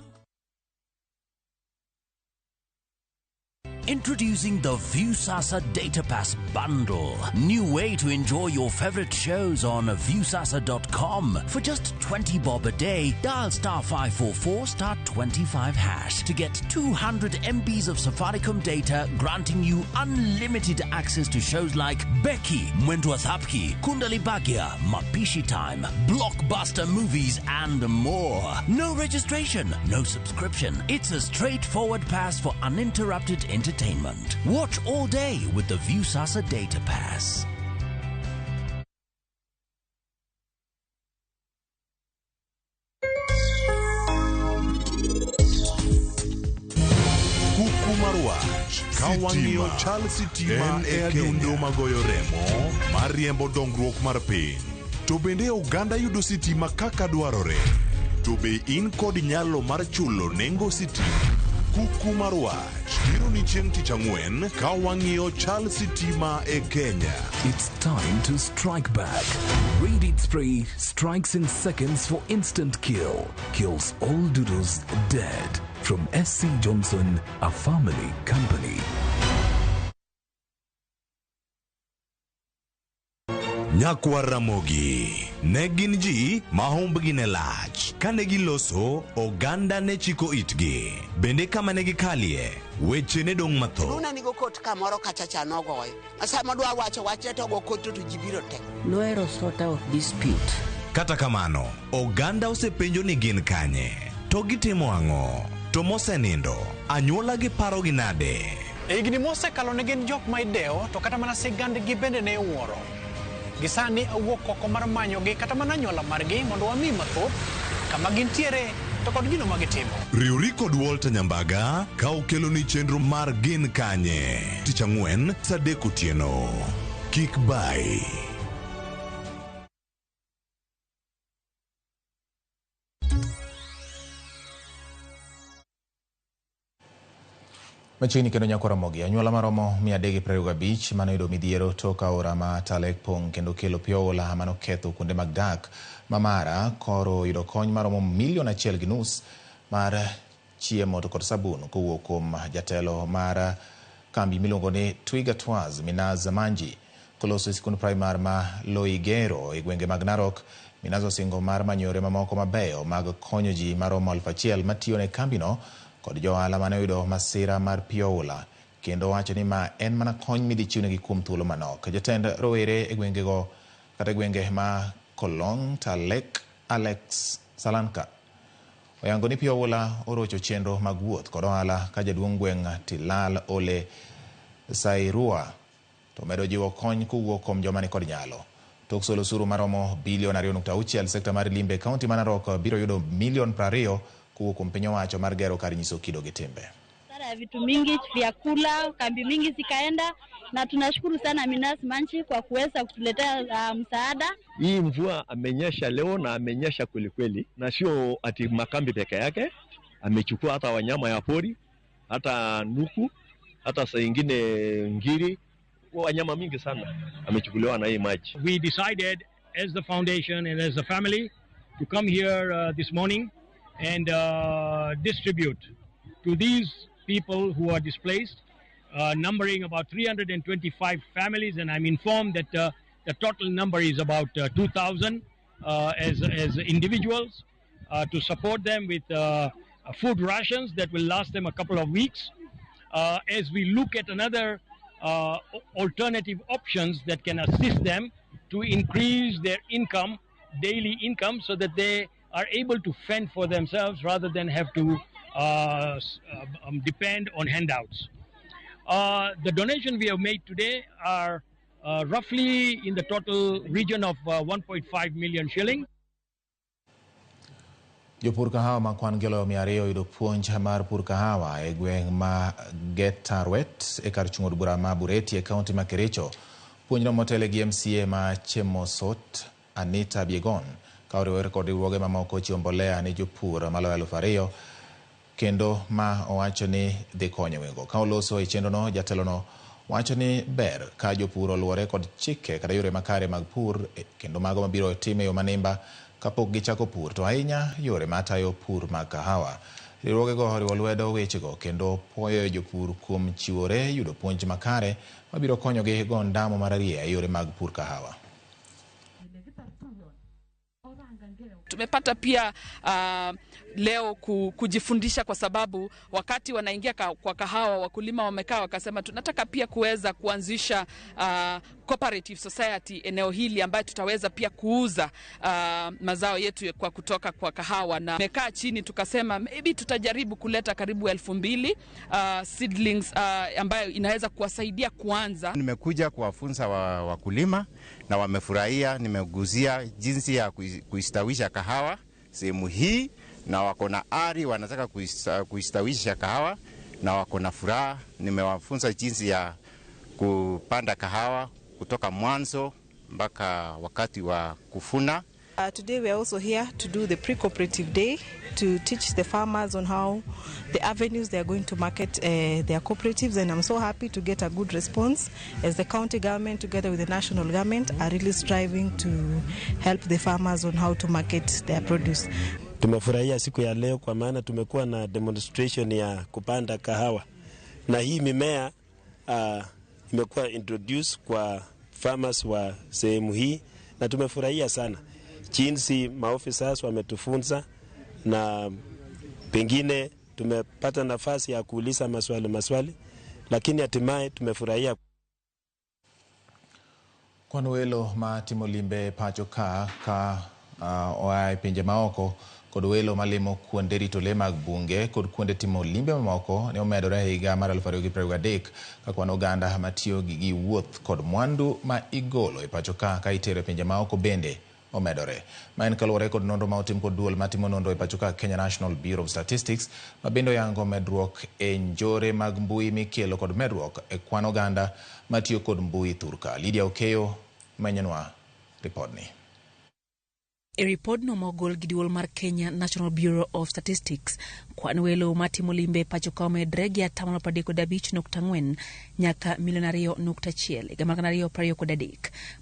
Introducing the Viusasa Data Pass Bundle. New way to enjoy your favorite shows on Viusasa.com. For just 20 bob a day, dial *544 *25# to get 200 MBs of Safaricom data, granting you unlimited access to shows like Becky, Mwendwa Thapki, Kundali Bhagya, Mapishi Time, blockbuster movies, and more. No registration, no subscription. It's a straightforward pass for uninterrupted entertainment. Watch all day with the Viusasa Data Pass. Kuku mar wach ka wang'iyo chal sitima en e adundo magoyo remo mar riembo dongruok mar piny. To bende oganda yudo sitima kaka dwarore? To be in kod nyalo mar chulo nengo sitima? Kuku mar wach biro ni chieng' tich ang'wen ka wang'iyo chal sitima e Kenya. It's time to strike back. Raid spray strikes in seconds for instant kill. Kills all doodles dead. From SC Johnson, a family company. Nyakwar Ramogi ne gin ji ma humbgi ne lach. Kane giloso, oganda ne chiko itgi. Bende kama ne gikalie, weche ne dong' mathoth. Luna nigo kot kamoro kacha cha nogoyo. Sama dwa wacho wachne to go kot to ji biro te. Nohero sort out dispute. Kata kamano, oganda osepenjo ni gin kanye, to gitimo ang'o, to mosenindo, anyuola gi parogi nade? E higni mosekalo ne gin jok ma idewo, to kata mana sigandgi bende ne iwuoro. Gisani awuok oko mar manyogi kata mana anyuola margi mondo wami mathoth kama gintiere to kod gino ma gitimo. Riwri kod Walter Nyambaga ka okeloni chenro mar Gin Kanye tich ang'wen saa 3 otieno. Kik bai. Machiegni kendo nyako Ramogi, anyuola maromo 325 manoyudo midhiero tok aora ma Talek pong' kendo kelo pi oula manoketho kuonde mag dak ma Mara koro yudo kony maromo 1.5 milion mar chiemo to kod sabun kowuok kuom jatelo mar kambi miluongo ni Twiga Tours Minaz Manji. Koloso e sikund primar ma Loigero e gwenge mag Narok, Minaz osingo mar manyo yore mamoko mabeyo mag konyo ji maromo 1000 matiyo ne kambino kod johala mane oyudo masira mar pi oula, kendo wacho ni ma en mana kony midhi chiwnegi kuom thuolo manok. Jatend rowere e gwengego kata e gwenge ma Kolong Talek Alex Salanka oyango ni pi oula orocho chenro mag wuoth kod ohala ka jaduong' gweng' Tilal Ole Sairua to medo jiwo kony kowuok kuom joma nikod nyalo. Tok solo osuru maromo bilion 2.6 sekta mar limbe kaunti ma Narok biro yudo milion 20 kowuok kuom piny owacho mar gero kar nyiso kido gi timbe. Ya vitu mingi vyakula, kambi mingi zikaenda, na tunashukuru sana Minas Manchi kwa kuweza kutuletea msaada. Hii mvua amenyesha leo na amenyesha kweli kweli, na sio ati makambi peke yake, amechukua hata wanyama ya pori, hata nuku, hata saa ingine ngiri, wanyama mingi sana amechukuliwa na hii maji. We decided as the foundation and as a family to come here this morning and distribute to these people who are displaced, numbering about 325 families, and I'm informed that the total number is about 2,000 as individuals, to support them with food rations that will last them a couple of weeks, as we look at another alternative options that can assist them to increase their income, daily income, so that they are able to fend for themselves rather than have to depend on handouts. The donation we have made today are roughly in the total region of 1.5 million shilling. Jopur kahawa ma kwan gi oloyo 200 oyudo puonj mar pur kahawa e gweng' ma Getarwet e kar chung' od bura ma Bureti e kaunti ma Kericho. Puonjno motele gi MCA ma Chemosot Anita Biegon ka oriwore kod riwruoge mamoko chiwo mbolea ne jopur maloyo 2,000 kendo ma owacho ni dhi konyo wego. Ka oloso e chenrono, jatelono wacho ni ber ka jopur oluwore kod chike kata yore makare mag pur kendo mago mabiro time e yo manimba kapok gichako pur, to ahinya yore matayo pur mag kahawa. Riwruogego oriwo lwedo wechego kendo puoyo jopur kuom chiwore yudo puonj makare mabiro konyogi go ndamo mararieya e yore mag pur kahawa. Tumepata pia leo kujifundisha, kwa sababu wakati wanaingia kwa kahawa wakulima wamekaa wakasema tunataka pia kuweza kuanzisha cooperative society eneo hili ambayo tutaweza pia kuuza mazao yetu kwa kutoka kwa kahawa. Na tumekaa chini tukasema maybe tutajaribu kuleta karibu 2,000 seedlings ambayo inaweza kuwasaidia kuanza. Nimekuja kuwafunza wakulima na wamefurahia. Nimeguzia jinsi ya kuistawisha kahawa sehemu hii, na wako na ari, wanataka kuistawisha kahawa na wako na furaha. Nimewafunza jinsi ya kupanda kahawa kutoka mwanzo mpaka wakati wa kuvuna. Today we are also here to do the pre-cooperative day to teach the farmers on how the avenues they are going to market their cooperatives, and I'm so happy to get a good response as the county government together with the national government are really striving to help the farmers on how to market their produce. Tumefurahia siku ya leo kwa maana tumekuwa na demonstration ya kupanda kahawa, na hii mimea imekuwa introduced kwa farmers wa sehemu hii, na tumefurahia sana jinsi maofficers wametufunza, na pengine tumepata nafasi ya kuuliza maswali, lakini hatimaye tumefurahia. Kwan welo ma timo limbe pacho ka oa e pinje maoko kod welo malimo kuonde rito le mag bunge kod kuonde timo limbe mamoko ne omedore e higa mar 2023 ka kwan oganda matiyo gi wuoth kod mwandu ma igolo e pacho ka itero e pinje maoko bende omedore. Ma en kaluwore kod nonro ma otim kod duol matimo nonro e pacho ka Kenya National Bureau of Statistics ma bende oyango medruok e njore mag mbui mikelo kod medruok e kwan oganda matiyo kod mbui thurka. Lydia Okeyo menyenwa ripodni. E ripodno mogol gi duol mar Kenya National Bureau of Statistics, kwan welo matimo limbe pacho ka omedre gi 35.4 nyaka milion 2.1 higa mar 2023,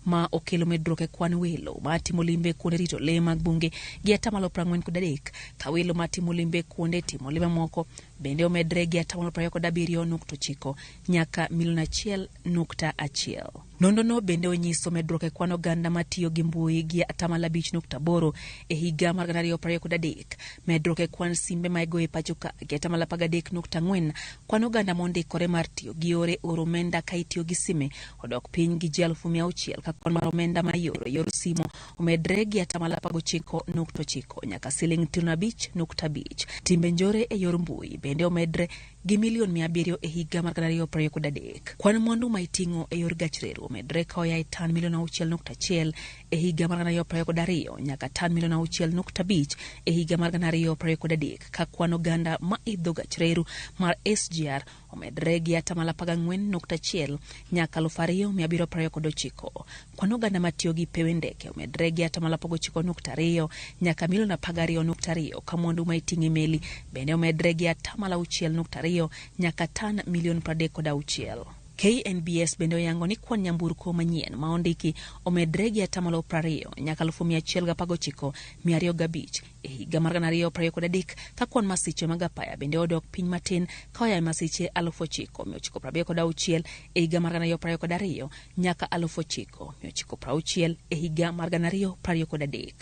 ma okelo medruok e kwan welo matimo limbe kuonde rito le mag bunge gi 43, ka welo matimo limbe kuonde timo limbe moko bende omedre gi 27.9 nyaka milion 1.1. Nonrono bende onyiso medruok e kwan oganda matiyo gi mbui gi 5.8 e higa mar 2023, medruok e kwan simbe ma igoyo e pacho ka gi 13.4, kwan oganda mondikore mar tiyo gi yore oro omenda ka itiyo gi sime odok piny gi ji 600,000, ka kwan mar omenda ma ioro e yor simo omedre gi 19.9 nyaka siling 5.5. Timbe njore e yor mbui bende omedre gi milion 700 e higa mar 2023. Kwan mwandu ma iting'o e yor gach reru omedre ka oa e tan milion 6.1 e higa mar 2022 nyaka tan milion 6.5 e higa mar 2023, ka kwan oganda ma idho gach reru mar SGR omedre gi 14.1 nyaka 2729. Kwan oganda matiyo gi pewe ndeke omedre gi 19.2 nyaka milion 12.2, ka mwandu ma iting'o e meli bende omedre gi 6.2 nyaka tan milion 36. KNBS bende oyango ni kwan nyamburko manyien ma ondiki omedre gi 20% nyaka 119,205 e higa mar 2023, ka kwan masiche mag apaya bende odok piny matin ka oa e masiche 9,976 e higa mar 2022 nyaka 9,960 e higa mar 2023.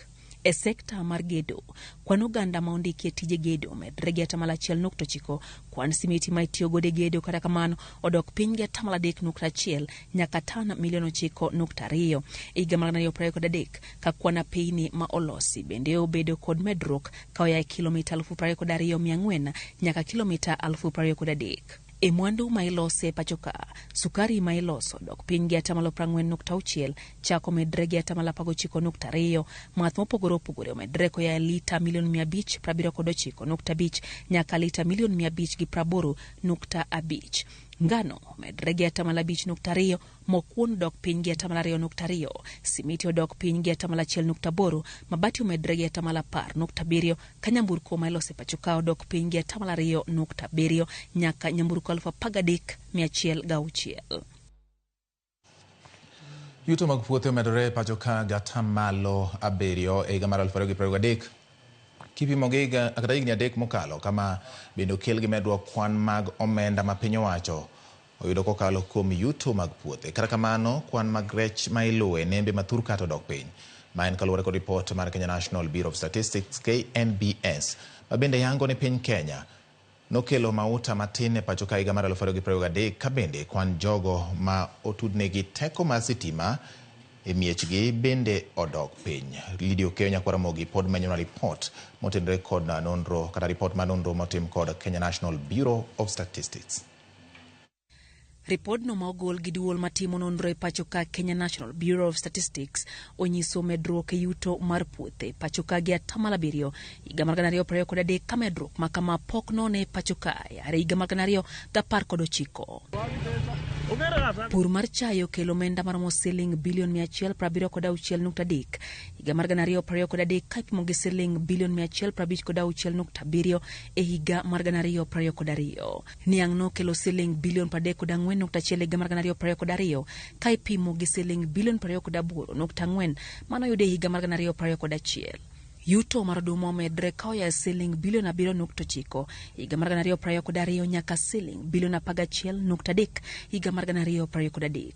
E sekta mar gedo, kwan oganda ma ondiki e tije gedo omedre gi 1.9. Kwan simiti ma itiyo godo e gedo kata kamano odok piny gi 3.1 nyaka tan milion 9.2 e higa mar 2023, ka kwan apeyni ma olosi bende obedo kod medruok ka oa e kilomita 22,400 nyaka kilomita 23,000. E mwandu ma iloso e pacho ka, sukari ma iloso dok piny gi 40.6, chak omedre gi 19.2, math mopogore opogore omedre koa e lita milion 579.5 nyaka lita milion 580.5. Ngano omedre gi 5.2, mok kuon odok piny gi 2.2, simiti odok piny gi 1.8, mabati omedre gi 10.7, ka nyamburko ma iloso e pacho ka odok piny gi 2.7 nyaka nyamburko 13,106. Yuto mag puothe omedore e pacho ka gi 7% e higa mar 2023 kipimo gi kata higni 3 mokalo, kama bende okel gi medruok kwan mag omenda ma piny owacho oyudo kokalo kuom yuto mag puothe. Kata kamano, kwan mag rech ma iluwo e nembe ma thur kata odok piny. Ma en kaluwore kod ripot mar Kenya National Bureau of Statistics KNBS, ma bende yango ni piny Kenya nokelo mauta matin e pacho ka higa mar 2023, ka bende kwan jogo ma otudnegi teko mar sitima e miechgi bende odok piny. Lydia Okeyo Nyakwar Ramogi pod menyonwa ripot motenore kod nonro kata ripot mar nonro motim kod Kenya National Bureau of Statistics. Ripodno ma ogol gi duol matimo nonro e pacho ka Kenya National Bureau of Statistics onyiso medruok e yuto mar puothe pacho ka gi 7% higa mar 2023, ka medruok ma kama pok none e pacho ka yare higa mar 2019. Pur mar chai okelo omenda maromo siling bilion 176.3 higa mar 2023, ka ipimo gi siling bilion 156.7 e higa mar 2022. Niang' nokelo siling bilion 34.1 higa mar 2022, ka ipimo gi siling bilion 28.4 manoyudo e higa mar 2021. Yuto mar oduma omedre ka oa e siling bilion 7.9 higa mar 2022 nyaka siling bilion 11.3 higa mar 2023.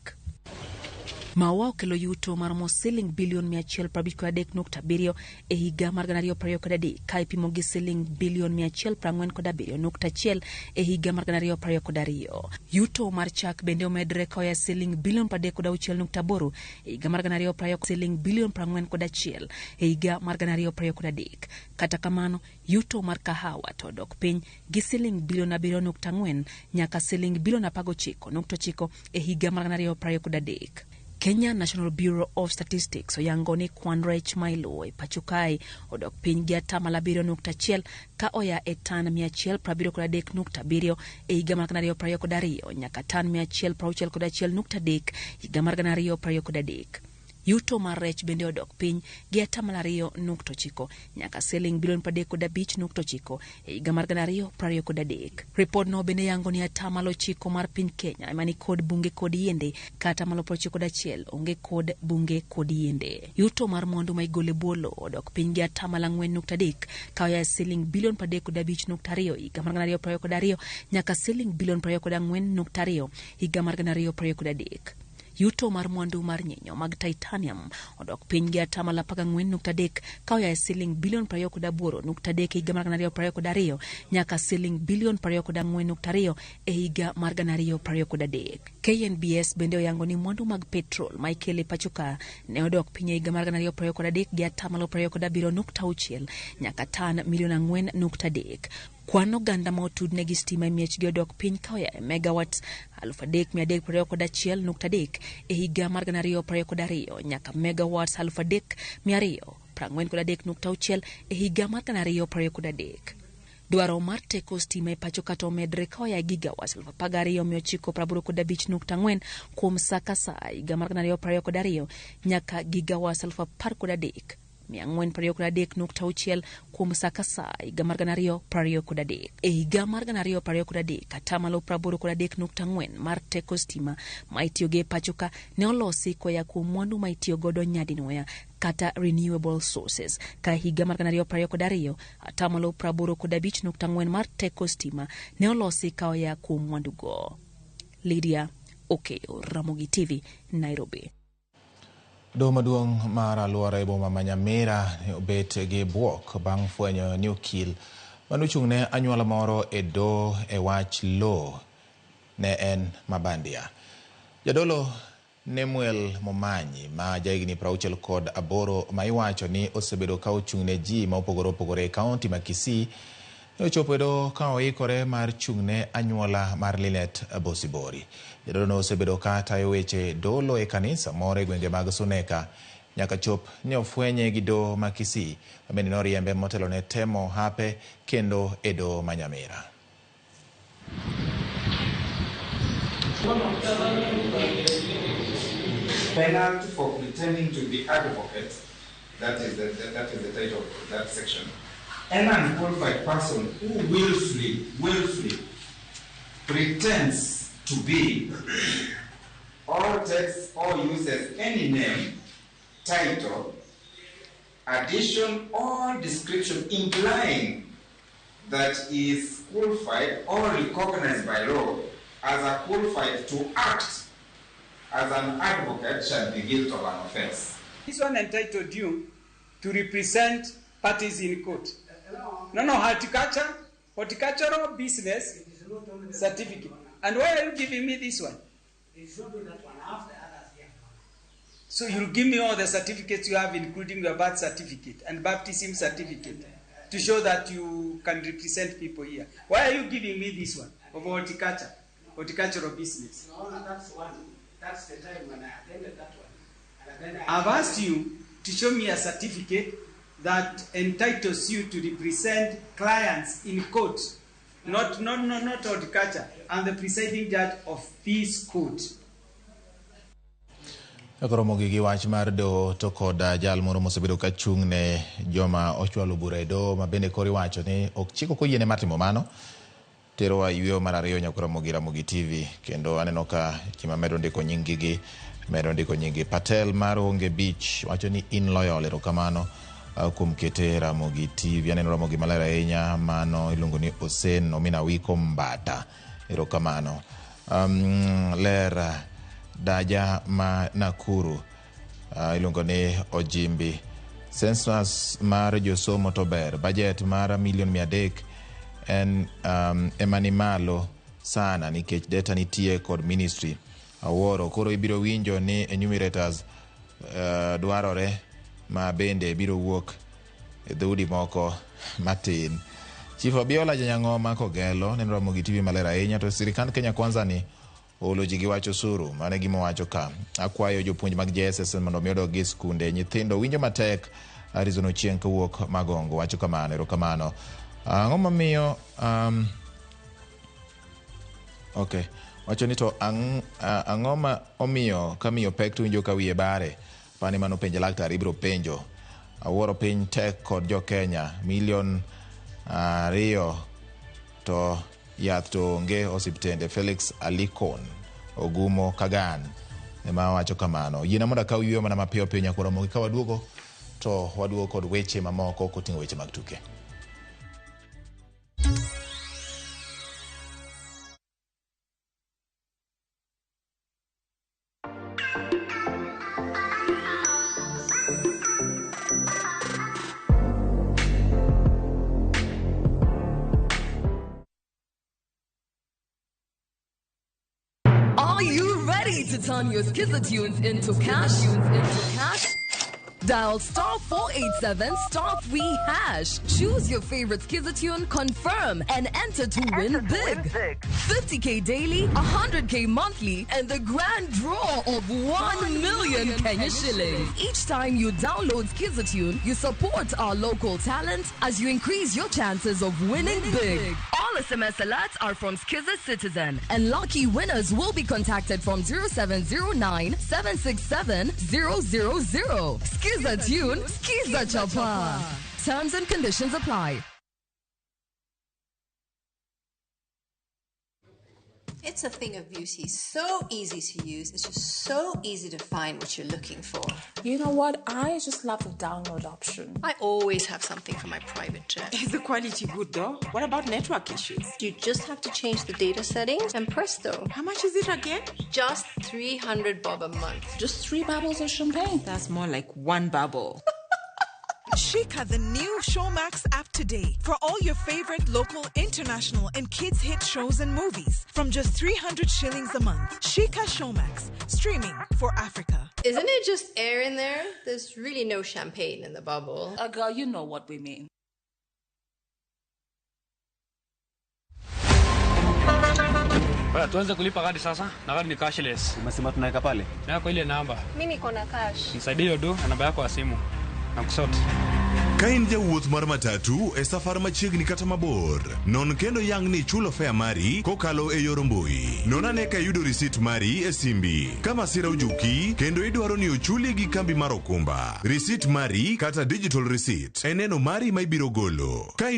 Maua okelo yuto maromo siling bilion 153.7 e higa mar 2023, ka ipimo gi siling bilion 147.1 e higa mar 2022. Yuto mar chak bende omedre ka oa e siling bilion 36.8 e higa mar 2020 siling bilion 41 e higa mar 2023. Kata kamano, yuto mar kahawa to odok piny gi siling bilion 7.4 nyaka siling bilion 19.9 e higa mar 2023. Kenya National Bureau of Statistics oyango ni kwan rech ma iluwo e pacho kae odok piny gi 7.1 ka oya e tan 173.7 e higa mar 2022 nyaka tan 161.3 higa mar 2023. Yuto mar rech bende odok piny gi 2.9 nyaka siling bilion 35.9 e higa mar 2023. Ripodno bende yango ni 9% mar piny Kenya ema nikod bunge kod yiende, ka 91% onge kod bunge kod yiende. Yuto mar mwandu ma igolo e bwo lowo odok piny gi 4.3 ka oa e siling bilion 35.2 higa mar 2022 nyaka siling bilion 24.2 higa mar 2023. Yuto mar mwandu mar nyinyo mag titanium odok piny gi 14.3 ka oa e siling bilion 28.3 higa mar 2022 nyaka siling bilion 24.2 e higa mar 2023. KNBS bende oyango ni mwandu mag petrol ma ikelo e pacho ka ne odok piny e higa mar 2023 gi 27.6 nyaka tan milion 4.3. Kwan oganda ma otudne gi stima e miechgi odok piny ka oya e megawatts 3,321.3 e higa mar 2022 nyaka megawatts 3,243.6 e higa mar 2023. Dwaro mar teko stima e pacho kata omedre ka oya e gigawatts 12,985.4 kuom sa ka sa higa mar 2022 nyaka gigawatts 13,423.6 kuom sa ka sa higa mar 2023. E higa mar 2023, atamalo 83.4 mar teko stima ma itiyogo e pacho ka ne olosi koya kuom mwandu ma itiyogodo nyadinwoya kata renewable sources. Ka higa mar 2022, atamalo 85.4 mar teko stima ne olosi ka oya kuom mwandugo. Lydia Okeyo, Ramogi TV, Nairobi. Doho maduong' mar alwora e boma ma Nyamira ne obet gi bwok bang' fwenyo ni okil manochung' ne anyuola moro e doho e wach lowo ne en mabandia. Jadolo Nemuel Momanyi ma jahigni 68 ma iwacho ni osebedo ka ochung' ne ji ma opogore opogore e kaunti ma Kisii ne ochopo e doho ka oikore mar chung' ne anyuola mar Linet Bosibori. Jadolo no osebedo ka tayo weche dolo e kanisa moro e gwenge mag Suneka nyaka chop ne ofwenye gi doho ma Kisii ma bende noriembe motelo ne temo hape kendo e doho ma Nyamira. Penalty for pretending to be advocate, that is the title of that section. An unqualified person who willfully pretends to be or takes or uses any name, title, addition or description implying that he is qualified or recognized by law as a qualified to act as an advocate shall be guilty of an offense. This one entitled you to represent parties in court. No, horticultural business certificate. And why are you giving me this one? It's not that one. I have the others here. So you'll give me all the certificates you have, including your birth certificate and baptism certificate, to show that you can represent people here. Why are you giving me this one of horticultural business? No, that's one. That's the time when I attended that one. And then I've asked you to show me a certificate that entitles you to represent clients in court, not horticulture, and the presiding judge of this court. Koro gi wach mar doho to kod jal moro mosebedo ka chung' ne joma ochwalo bura e doho ma bende koro iwacho ni ok chik ok oyiene mar timo mano. Terowa yweyo mar ariyo nyakora Ramogi Ramogi TV kendo aneno ka ji mamedo ndiko nying-gi medo ndiko nying-gi. Patel mar Onge Beach wacho ni in loyal, erokamano kuom kete Ramogi TV. Aneno Ramogi maler ahinya, mano iluongo ni Osen Omina Wiko Mbata, erokamano. Ler Daja ma Nakuru iluongo ni Ojimbi. Census mar josomo to ber, budget mar milion 300 en ema ni malo sana nikech data nitie kod ministry. Awuoro koro ibiro winjo ni enumerators dwarore ma bende biro wuok e dhoudi moko matin. Chief Abiola Janyang'oma Kogelo neno Ramogi TV maler ahinya to sirikand Kenya Kwanza ni olo ji gi wach osuru, mano e gima owacho ka. Akwayo jopuonj mag JSS mondo mi odog e skunde. Nyithindo winjo matek. Arizona Ochieng' kowuok Magongo wacho kamano, erokamano. Ang'o mamiyo okay, wacho ni to ang'o ma omiyo ka miyo pek to winjo ka wiye bare? Pani mano penjo laktar ibiro penjo. Awuoro piny tek kod jo Kenya milion 2 to yath to onge osiptende. Felix Alikon Ogumo Kagan ema wacho kamano. Yiena mondo akaw yweyo mana mapiyo piyo nyaka Ramogi ka waduogo to waduogo kod weche mamoko koting'o weche mag tuke. Are you ready to turn your Skiza tunes into cash? Dial star 487 star 3 hash. Choose your favorite Skiza tune, confirm, and enter to win big. 50k daily, 100k monthly, and the grand draw of 1 million Kenya shillings. Each time you download Skiza tune, you support our local talent as you increase your chances of winning big. All SMS alerts are from Skiza Citizen, and lucky winners will be contacted from 0709 767 000. Skiza tune, Skiza Chapa. Terms and conditions apply. It's a thing of beauty, so easy to use. It's just so easy to find what you're looking for. You know what? I just love the download option. I always have something for my private jet. Is the quality good though? What about network issues? You just have to change the data settings and presto. How much is it again? Just 300 bob a month. Just 3 bubbles of champagne. That's more like 1 bubble. Shika the new Showmax app today for all your favorite local, international, and kids hit shows and movies from just 300 shillings a month. Shika Showmax, streaming for Africa. Isn't it just air in there? There's really no champagne in the bubble. Girl, you know what we mean. Bwana, tuanze kulipa kadi sasa na kadi ni cashless. Umesema tunaweka pale? Na kwa ile namba. Mimi niko na cash. Nisaidie hiyo do na namba yako ya simu. Nakusort. Ka in jawuoth mar matatu e safar machiegni kata mabor, non kendo yang ni ichulo fare mari kokalo e yor mbui. Non ane ka iyudo risit mari e simbi. Ka masira ojuki kendo idwaro ni ochuli gi kambi mar okumba, risit mari kata digital receipt en neno mari ma ibiro golo. Ka